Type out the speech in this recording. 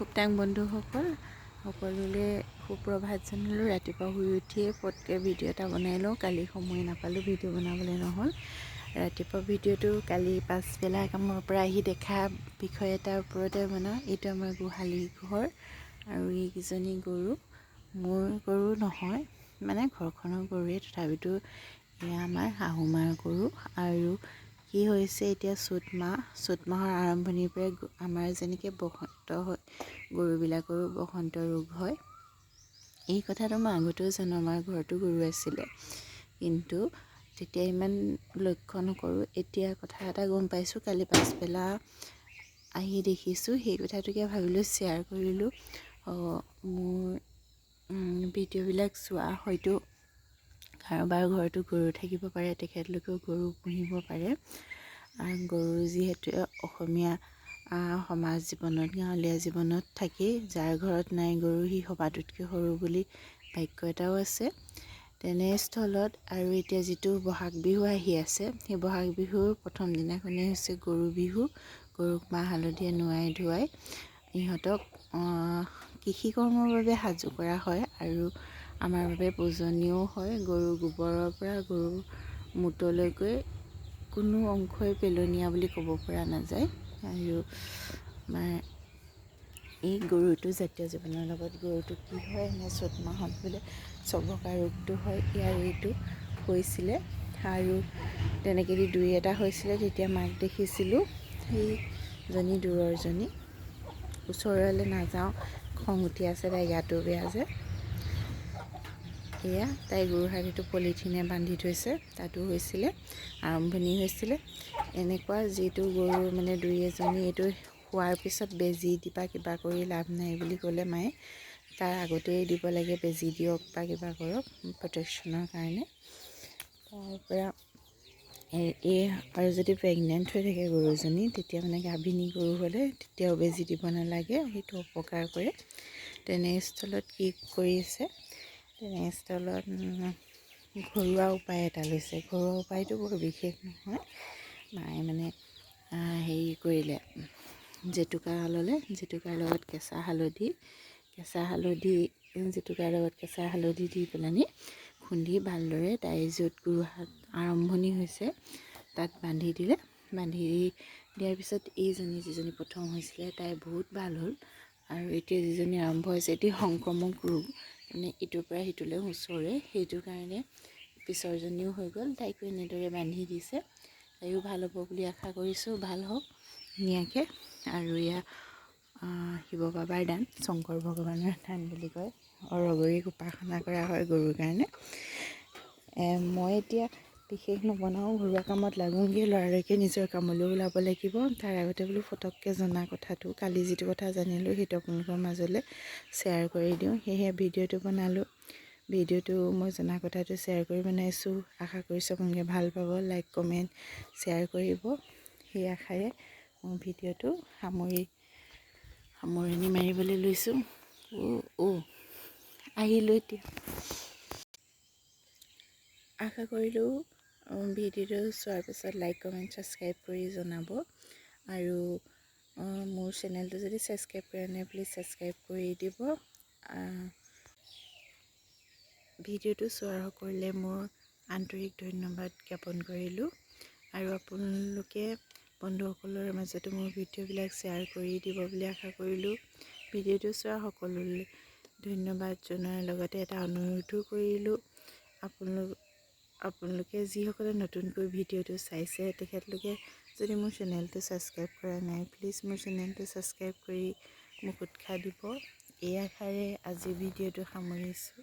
খুবটাং বন্ধুসকল, সকলোলৈ সুপ্ৰভাত জনালোঁ। ৰাতিপুৱা শুই উঠিয়ে পটকৈ ভিডিঅ' এটা বনাই লওঁ। কালি সময় নাপালোঁ, ভিডিঅ' বনাবলৈ নহ'ল। ৰাতিপুৱা ভিডিঅ'টো কালি পাছবেলা কামৰ পৰা আহি দেখা বিষয় এটাৰ ওপৰতে বনাওঁ। এইটো আমাৰ গোহালি ঘৰ আৰু এইকেইজনী গৰু মোৰ গৰু নহয়, মানে ঘৰখনৰ গৰুৱে, তথাপিতো এয়া আমাৰ শাহুমাৰ গৰু। আৰু কি হৈছে, এতিয়া চ'ত মাহ, চ'ত মাহৰ আৰম্ভণিৰ পৰাই আমাৰ যেনেকৈ বসন্ত হয়, গৰুবিলাকৰো বসন্ত ৰোগ হয়। এই কথাটো মই আগতেও জানো, আমাৰ ঘৰতো গৰু আছিলে, কিন্তু তেতিয়া ইমান লক্ষ্য নকৰোঁ। এতিয়া কথা এটা গম পাইছোঁ, কালি পাছবেলা আহি দেখিছোঁ, সেই কথাটোকে ভাবিলোঁ শ্বেয়াৰ কৰিলোঁ। মোৰ ভিডিঅ'বিলাক চোৱা হয়তো কাৰোবাৰ ঘৰতো গৰু থাকিব পাৰে, তেখেতলোকেও গৰু পুহিব পাৰে। গৰু যিহেতু অসমীয়া সমাজ জীৱনত, গাঁৱলীয়া জীৱনত থাকেই, যাৰ ঘৰত নাই গৰু সি সবাতোতকৈ সৰু বুলি বাক্য এটাও আছে। তেনেস্থলত আৰু এতিয়া যিটো বহাগ বিহু আহি আছে, সেই বহাগ বিহুৰ প্ৰথম দিনাখনেই হৈছে গৰু বিহু। গৰুক মাহ হালধিৰে নোৱাই ধুৱাই ইহঁতক কৃষি কৰ্মৰ বাবে সাজু কৰা হয় আৰু আমাৰ বাবে পূজনীয়ও হয়। গৰু গোবৰৰ পৰা গৰুৰ মূতলৈকে কোনো অংশই পেলনীয়া বুলি ক'ব পৰা নাযায়। আৰু আমাৰ এই গৰুটো জাতীয় জীৱনৰ লগত গৰুটো কি হয়, নে চ'ত মাহত বোলে চবকা ৰোগটো হয়, ইয়াৰ এইটো হৈছিলে আৰু তেনেকেদি দুই এটা হৈছিলে। তেতিয়া মাক দেখিছিলোঁ, সেইজনী দূৰৰজনী, ওচৰলৈ নাযাওঁ, খং উঠি আছে, তাই গাটো বেয়া যে। এয়া তাই গৰুহাল পলিথিনে বান্ধি থৈছে, তাতো হৈছিলে, আৰম্ভণি হৈছিলে এনেকুৱা। যিটো গৰু মানে দুই এজনী এইটো হোৱাৰ পিছত বেজী দিবা কিবা কৰি লাভ নাই বুলি ক'লে মায়ে, তাৰ আগতেই দিব লাগে, বেজী দিয়ক বা কিবা কৰক প্ৰটেকশ্যনৰ কাৰণে। তাৰপৰা এই আৰু যদি প্ৰেগনেণ্ট হৈ থাকে গৰুজনী, তেতিয়া মানে গাভিনী গৰু হ'লে তেতিয়াও বেজী দিব নালাগে, সেইটো অপকাৰ কৰে। তেনেস্থলত কি কৰিছে, তেনেস্থলত ঘৰুৱা উপায় এটা লৈছে। ঘৰুৱা উপায়টো বৰ বিশেষ নহয়, মায়ে মানে হেৰি কৰিলে, জেতুকা ল'লে, জেতুকাৰ লগত কেঁচা হালধি, কেঁচা হালধি, জেতুকাৰ লগত কেঁচা হালধি দি পেলানি খুন্দি ভালদৰে তাই য'ত গোৰোহাত আৰম্ভণি হৈছে তাত বান্ধি দিলে। বান্ধি দিয়াৰ পিছত এইজনী যিজনী প্ৰথম হৈছিলে তাই বহুত ভাল হ'ল। আৰু এতিয়া যিজনী আৰম্ভ হৈছে, এটি সংক্ৰমক ৰোগ, মানে ইটোৰ পৰা সিটোলৈ সোঁচৰে, সেইটো কাৰণে পিছৰজনীও হৈ গ'ল, তাইকো এনেদৰে বান্ধি দিছে। তাইও ভাল হ'ব বুলি আশা কৰিছোঁ, ভাল হওক ধুনীয়াকৈ। আৰু এয়া শিৱ বাবাৰ দান, শংকৰ ভগৱানৰ দান বুলি কয়, অৰগৰীক উপাসনা কৰা হয় গৰুৰ কাৰণে। মই এতিয়া বিশেষ নবনাওঁ, ঘৰুৱা কামত লাগোঁগৈ, লৰালৰিকৈ নিজৰ কামলৈও ওলাব লাগিব। তাৰ আগতে বোলো ফটককৈ জনা কথাটো, কালি যিটো কথা জানিলোঁ সেইটো আপোনালোকৰ মাজলৈ শ্বেয়াৰ কৰি দিওঁ, সেয়েহে ভিডিঅ'টো বনালোঁ। ভিডিঅ'টো মই জনা কথাটো শ্বেয়াৰ কৰি বনাইছোঁ। আশা কৰিছোঁ আপোনালোকে ভাল পাব, লাইক কমেণ্ট শ্বেয়াৰ কৰিব, সেই আশাৰে মোৰ ভিডিঅ'টো সামৰণি মাৰিবলৈ লৈছোঁ। অ' অ' আহিলোঁ এতিয়া। আশা কৰিলোঁ ভিডিঅ'টো চোৱাৰ পিছত লাইক কমেণ্ট ছাবস্ক্ৰাইব কৰি জনাব। আৰু মোৰ চেনেলটো যদি ছাবস্ক্ৰাইব কৰা নাই, প্লিজ ছাবস্ক্ৰাইব কৰি দিব। ভিডিঅ'টো চোৱাৰ সকলোলৈ মোৰ আন্তৰিক ধন্যবাদ জ্ঞাপন কৰিলোঁ। আৰু আপোনালোকে বন্ধুসকলৰ মাজতো মোৰ ভিডিঅ'বিলাক শ্বেয়াৰ কৰি দিব বুলি আশা কৰিলোঁ। ভিডিঅ'টো চোৱা সকলোলৈ ধন্যবাদ জনোৱাৰ লগতে এটা অনুৰোধো কৰিলোঁ, আপোনালোকে যিসকলে নতুনকৈ ভিডিঅ'টো চাইছে, তেখেতলোকে যদি মোৰ চেনেলটো ছাবস্ক্ৰাইব কৰা নাই, প্লিজ মোৰ চেনেলটো ছাবস্ক্ৰাইব কৰি মোক উৎসাহ দিব। এই আশাৰে আজি ভিডিঅ'টো সামৰিছোঁ।